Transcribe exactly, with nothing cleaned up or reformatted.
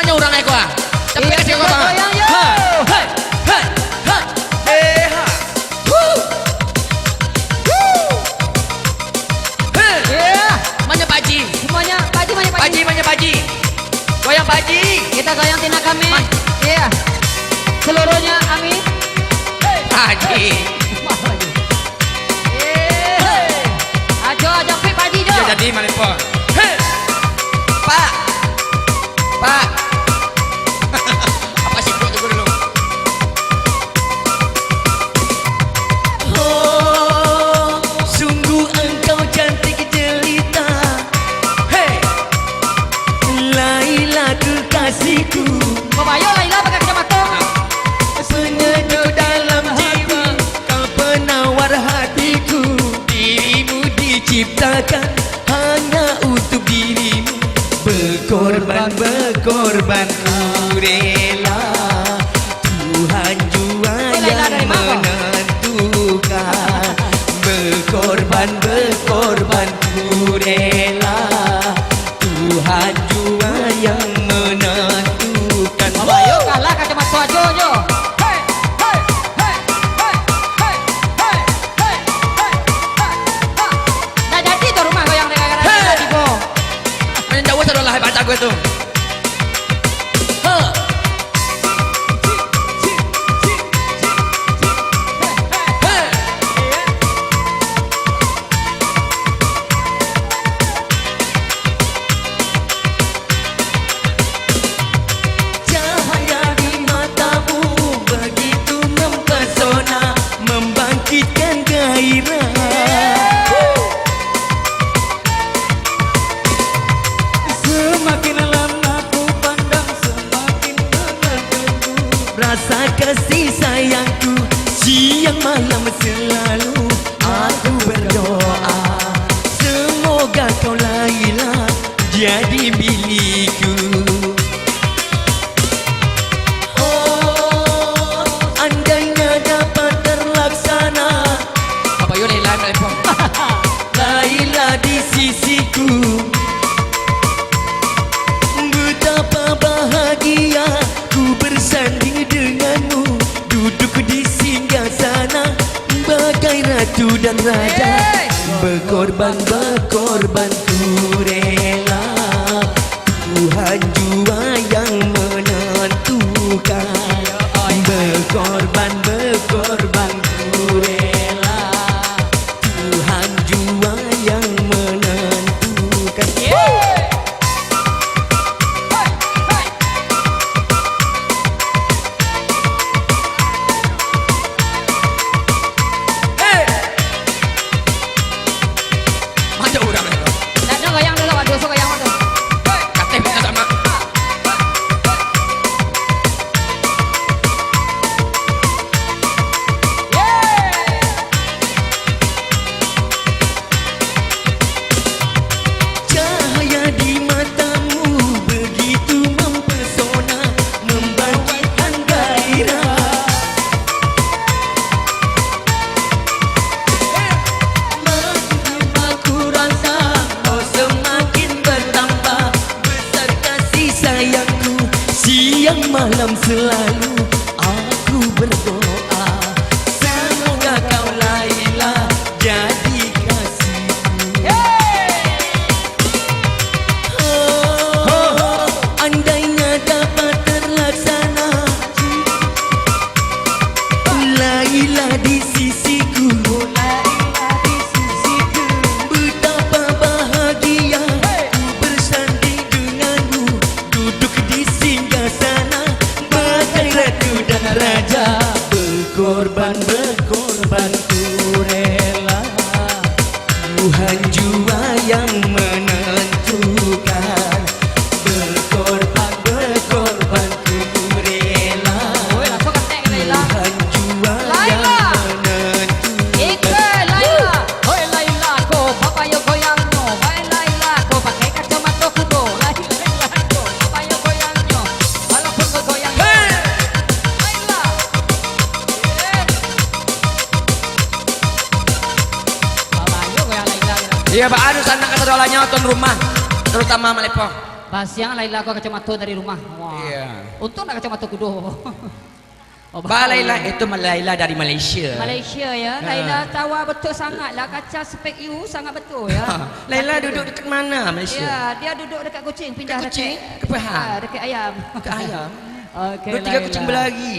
Nyo urang eko ah. Tapi kasih kau bang. Goyang, yo. Ha. Hei. Hei. Hei. Eh, ha. Hu. Hu. Hei. Iya. Manya Pak Haji. Semuanya, Pak Haji, manya Pak Haji. Pak Haji, manya Pak Haji. Goyang Pak Haji. Kita goyang Tina kami. Iya. Seluruhnya, amin. Hei. Pak Haji. Wah, Pak Haji. Iya. Hei. Ajo, ajo, Pak Haji, jo. Yo, jadi, Malipo. Hei. Pak. Pak. Apa sih, Pak, tunggu dulu. Oh, sungguh engkau cantik jelita. Hei. Laila kekasihku. Babayo Laila pakai kacamata. Penyejuk dalam jiwa, kau penawar hatiku. Dirimu diciptakan hanya untuk dirimu. Bekorban, bekorban ku rela. Tuhan jua yang menentukan. Bekorban, bekorban ku rela. Tuhan jua yang menentukan. Babayo kalah kacamata ajo, jo. Hei, hei, hei, hei, hei, hei, hei, hei, hei, hei. Ndak jadi tu rumah goyang gara-gara Hei. Tigo. Main jauah sadolah hebat jago tu. Ha. Hei. Cahaya di matamu begitu mempesona, membangkitkan gairah. Semakin lama ku pandang, semakin mengagumku. Rasa kasih sayangku, siang malam selalu aku berdoa. Semoga kau Laila jadi milikku. Oh, andainya dapat terlaksana. Apa yo Laila telepon? Laila di sisiku. Betapa bahagia ku bersanding denganmu. Duduk di singgah sana bagai ratu dan raja. Hei. Bekorban, bekorban ku rela. Tuhan jua yang menentukan. Bekorban, bekorban ku rela. Tuhan jua yang menentukan. Hei! Mantap urang tu. Ndak, ndak goyang dulu, waduh, so goyang, waduh. Hei! Kateh pun sama. Yeay! Cahaya di matamu begitu mempesona, membangkitkan gairah. Makin lama ku rasa, oh semakin bertambah besar kasih sayangku. Siang malam selalu aku berdoa, semoga kau Laila jadi kasihku. Oh, andainya dapat terlaksana, Laila di sisiku. Betapa bahagia ku bersanding denganmu. Duduk di singgah sana, bagai ratu dan raja. Bekorban, bekorban ku rela. Tuhan jua yang menentukan. Bekorban, bekorban ku rela. Oi, langsung ketek Laila. Tuhan jua Laila. Yang menentukan. Ika Laila. Hoi Laila ko, babayo goyangnyo. Hoi Laila ko, pakai kacamata kudo. Laila ko, babayo goyangnyo. Walaupun ko goyang. Hei. Laila. Babayo goyang Laila. Iya, Pak, anu sanak kasadolahnyo tuan rumah, terutama Malipo. Pasiang Laila ko kacamato dari rumah. Wah. Iya. Untung nak kacamato kudo. Oh, Ba Laila itu Laila dari Malaysia. Malaysia ya. Ha. Laila tawa betul sangat lah, kaca spek you sangat betul ya. Laila Kaki duduk betul. Dekat mana Malaysia? Ya, dia duduk dekat kucing, pindah Dekat kucing? dekat Ke Pahang? Ah, dekat ayam. Ke ayam. Okey. Dua tiga kucing Laila. Berlari.